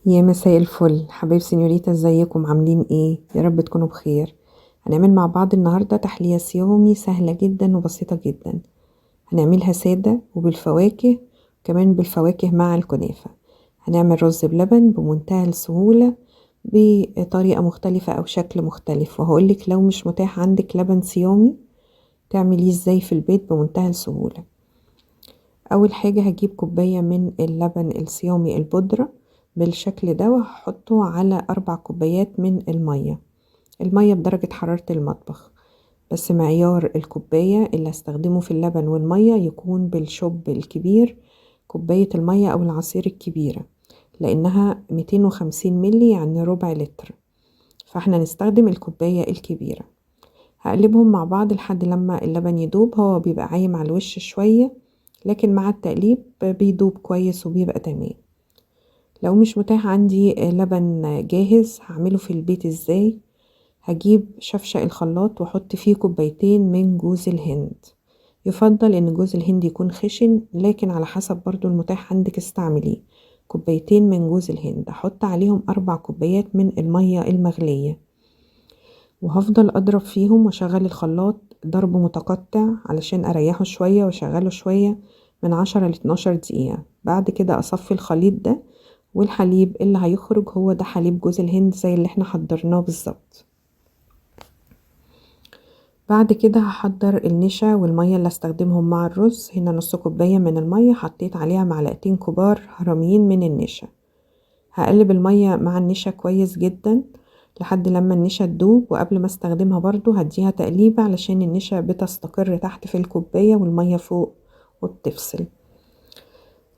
يا مساء الفل حبايب سينيوريتا، ازيكم؟ عاملين ايه؟ يا رب تكونوا بخير. هنعمل مع بعض النهارده تحلية صيامي سهلة جدا وبسيطة جدا. هنعملها سادة وبالفواكه، كمان بالفواكه مع الكنافة. هنعمل رز بلبن بمنتهى السهولة بطريقة مختلفة او شكل مختلف، وهقولك لو مش متاح عندك لبن صيامي تعمليه ازاي في البيت بمنتهى السهولة. اول حاجة هجيب كوباية من اللبن الصيامي البودرة بالشكل ده، وهحطه على 4 كوبايات من المية. المية بدرجة حرارة المطبخ، بس معيار الكوباية اللي هستخدمه في اللبن والمية يكون بالشوب الكبير، كوباية المية أو العصير الكبيرة، لأنها 250 ملي يعني ربع لتر، فاحنا نستخدم الكوباية الكبيرة. هقلبهم مع بعض لحد لما اللبن يدوب. هو بيبقى عايم على الوش شوية، لكن مع التقليب بيدوب كويس وبيبقى تمام. لو مش متاح عندي لبن جاهز هعمله في البيت ازاي؟ هجيب شفشق الخلاط واحط فيه كوبايتين من جوز الهند. يفضل ان جوز الهند يكون خشن، لكن على حسب برضو المتاح عندك استعمليه. كوبايتين من جوز الهند، احط عليهم 4 كوبايات من المية المغلية، وهفضل اضرب فيهم واشغل الخلاط ضرب متقطع علشان اريحه شوية واشغله شوية من 10 ل 12 دقيقة. بعد كده اصفي الخليط ده، والحليب اللي هيخرج هو ده حليب جوز الهند زي اللي احنا حضرناه بالظبط. بعد كده هحضر النشا والمية اللي استخدمهم مع الرز. هنا نص كوباية من المية حطيت عليها معلقتين كبار هرميين من النشا. هقلب المية مع النشا كويس جدا لحد لما النشا تدوب، وقبل ما استخدمها برضو هديها تقليبة علشان النشا بتستقر تحت في الكوباية والمية فوق وبتفصل.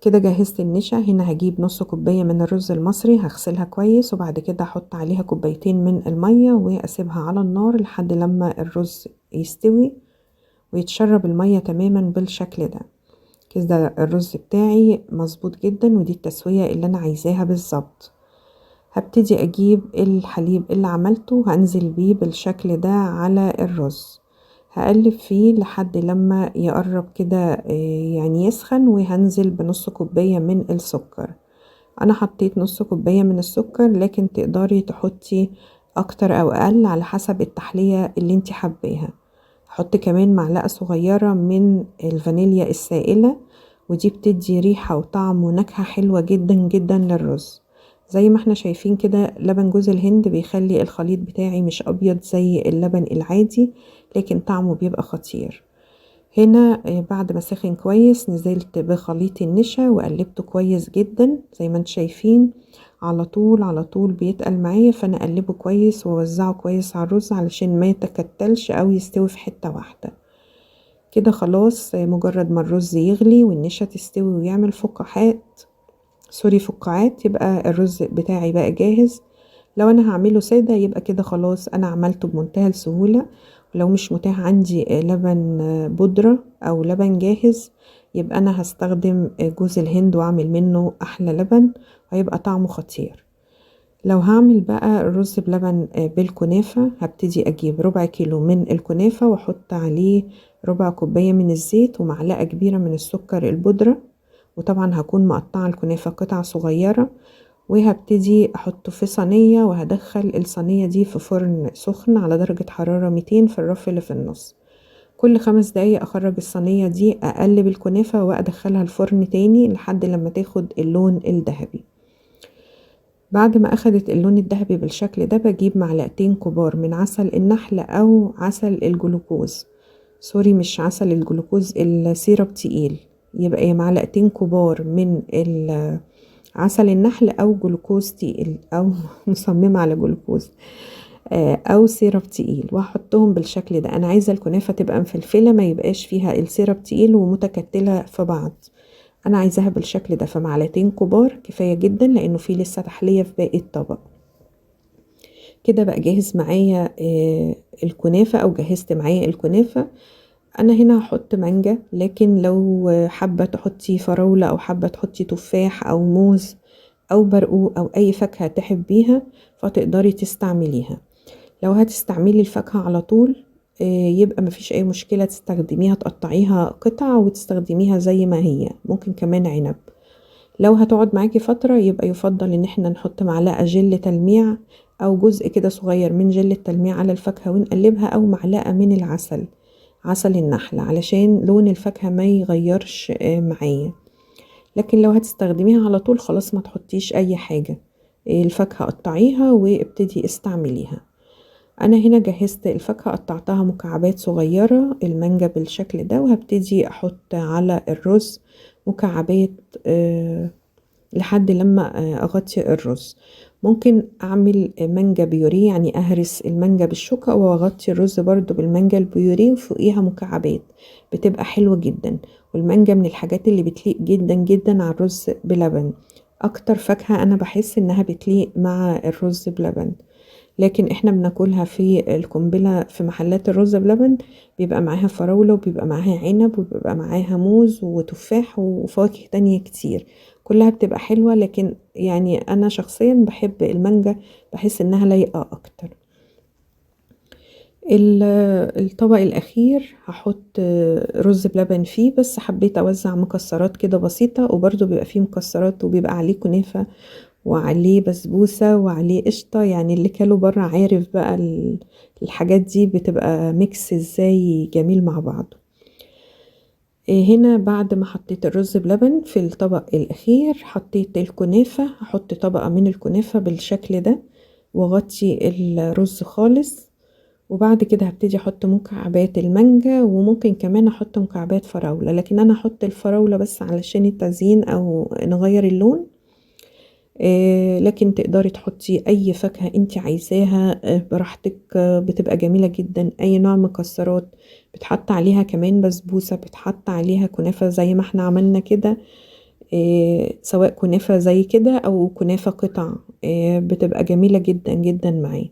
كده جهزت النشا. هنا هجيب نص كوباية من الرز المصري، هغسلها كويس، وبعد كده هحط عليها كوبايتين من المية واسيبها على النار لحد لما الرز يستوي ويتشرب المية تماما بالشكل ده. كده الرز بتاعي مظبوط جدا، ودي التسوية اللي انا عايزاها بالظبط. هبتدي اجيب الحليب اللي عملته، هنزل بيه بالشكل ده على الرز، هقلب فيه لحد لما يقرب كده يعني يسخن، وهنزل بنص كوباية من السكر. انا حطيت نص كوباية من السكر، لكن تقدري تحطي اكتر او اقل على حسب التحلية اللي انت حباها. هحط كمان معلقة صغيرة من الفانيليا السائلة، ودي بتدي ريحة وطعم ونكهة حلوة جدا جدا للرز. زي ما احنا شايفين كده لبن جوز الهند بيخلي الخليط بتاعي مش ابيض زي اللبن العادي، لكن طعمه بيبقى خطير. هنا بعد ما سخن كويس نزلت بخليط النشا وقلبته كويس جدا زي ما انتم شايفين. على طول على طول بيتقل معايا، فانا اقلبه كويس واوزعه كويس على الرز علشان ما يتكتلش او يستوي في حتة واحدة. كده خلاص، مجرد ما الرز يغلي والنشا تستوي ويعمل فقاعات، يبقى الرز بتاعي بقى جاهز. لو انا هعمله ساده يبقى كده خلاص انا عملته بمنتهى السهولة. ولو مش متاح عندي لبن بودرة او لبن جاهز يبقى انا هستخدم جوز الهند واعمل منه احلى لبن، وهيبقى طعمه خطير. لو هعمل بقى الرز بلبن بالكنافة، هبتدي اجيب ربع كيلو من الكنافة واحط عليه ربع كوباية من الزيت ومعلقة كبيرة من السكر البودرة، وطبعا هكون مقطعة الكنافة قطع صغيرة، وهبتدي احطه في صينية، وهدخل الصينية دي في فرن سخن على درجة حرارة 200 في الرف اللي في النص. كل 5 دقايق اخرج الصينية دي، اقلب الكنافة وادخلها الفرن تاني لحد لما تاخد اللون الذهبي. بعد ما اخدت اللون الذهبي بالشكل ده بجيب معلقتين كبار من عسل النحل او عسل الجلوكوز، sorry مش عسل الجلوكوز، ال syrup تقيل، يبقى معلقتين كبار من عسل النحل او جلوكوز تقيل، او مصممة على جلوكوز او syrup تقيل، وهحطهم بالشكل ده. انا عايزة الكنافة تبقى مفلفلة، ما يبقاش فيها ال syrup تقيل ومتكتلة في بعض، انا عايزاها بالشكل ده. فمعلقتين كبار كفاية جدا لانه في لسه تحلية في باقي الطبق. كده بقى جاهز معايا الكنافة، او جهزت معايا الكنافة. انا هنا هحط مانجا، لكن لو حابة تحطي فراولة او حابة تحطي تفاح او موز او برقوق او اي فاكهة تحبيها فتقدري تستعمليها. لو هتستعملي الفاكهة على طول يبقى مفيش اي مشكلة، تستخدميها تقطعيها قطع وتستخدميها زي ما هي، ممكن كمان عنب. لو هتقعد معاكي فترة يبقى يفضل ان احنا نحط معلقة جل تلميع او جزء كده صغير من جل التلميع على الفاكهة ونقلبها، او معلقة من العسل، عسل النحل، علشان لون الفاكهة ما يغيرش معايا. لكن لو هتستخدميها على طول خلاص ما تحطيش اي حاجة، الفاكهة قطعيها وابتدي استعمليها. انا هنا جهزت الفاكهة، قطعتها مكعبات صغيرة المانجا بالشكل ده، وهبتدي احط على الرز مكعبات لحد لما اغطي الرز. ممكن اعمل مانجا بيوريه، يعني اهرس المانجا بالشوكة واغطي الرز برضو بالمانجا البيوريه وفوقيها مكعبات، بتبقى حلوة جدا. والمانجا من الحاجات اللي بتليق جدا جدا على الرز بلبن، اكتر فاكهة انا بحس انها بتليق مع الرز بلبن. لكن احنا بناكلها في القنبلة في محلات الرز بلبن، بيبقى معاها فراولة وبيبقى معاها عنب وبيبقى معاها موز وتفاح وفواكه تانية كتير، كلها بتبقى حلوة. لكن يعني انا شخصيا بحب المانجا، بحس انها لايقة اكتر. الطبق الاخير هحط رز بلبن فيه، بس حبيت اوزع مكسرات كده بسيطة، وبرده بيبقى فيه مكسرات وبيبقى عليه كنافة وعليه بسبوسة وعليه قشطة، يعني اللي كانوا بره عارف بقى الحاجات دي بتبقى mix ازاي جميل مع بعضه. هنا بعد ما حطيت الرز بلبن في الطبق الاخير حطيت الكنافة، هحط طبقة من الكنافة بالشكل ده واغطي الرز خالص. وبعد كده هبتدي احط مكعبات المانجا، وممكن كمان احط مكعبات فراولة، لكن انا احط الفراولة بس علشان التزيين او نغير اللون. لكن تقدري تحطي اي فاكهة انت عايزاها، براحتك، بتبقى جميلة جدا. اي نوع مكسرات بتحط عليها، كمان بسبوسة بتحط عليها كنافة زي ما احنا عملنا كده، سواء كنافة زي كده او كنافة قطع، بتبقى جميلة جدا جدا معاه.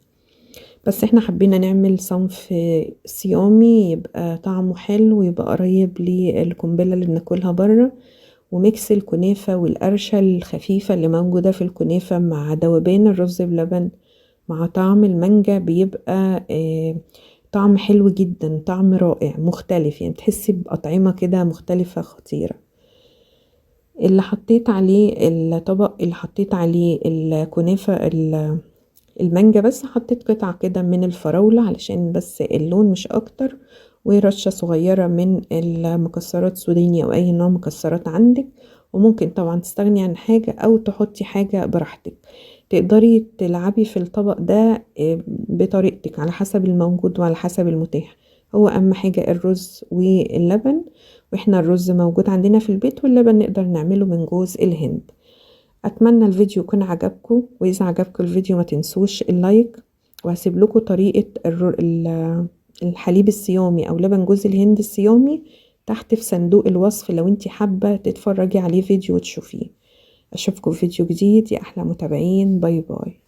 بس احنا حبينا نعمل صنف صيامي يبقى طعمه حلو ويبقى قريب للقنبلة اللي بناكلها بره، وميكس الكنافة والقرشة الخفيفة اللي موجودة في الكنافة مع ذوبان الرز بلبن مع طعم المانجا بيبقى طعم حلو جدا، طعم رائع مختلف، يعني بتحسي بأطعمة كده مختلفة خطيرة. اللي حطيت عليه الطبق اللي حطيت عليه الكنافة المانجا، بس حطيت قطعة كده من الفراولة علشان بس اللون مش اكتر، ورشة صغيرة من المكسرات سوداني او اي نوع مكسرات عندك. وممكن طبعا تستغني عن حاجة او تحطي حاجة براحتك، تقدري تلعبي في الطبق ده بطريقتك على حسب الموجود وعلى حسب المتاح. هو اهم حاجة الرز واللبن، واحنا الرز موجود عندنا في البيت واللبن نقدر نعمله من جوز الهند. اتمنى الفيديو يكون عجبكم، واذا عجبكم الفيديو ما تنسوش ال like، وهسيب لكم طريقة الحليب الصيامي او لبن جوز الهند الصيامي تحت في صندوق الوصف لو انتي حابة تتفرجي عليه فيديو وتشوفيه. اشوفكم في فيديو جديد يا احلى متابعين، bye bye.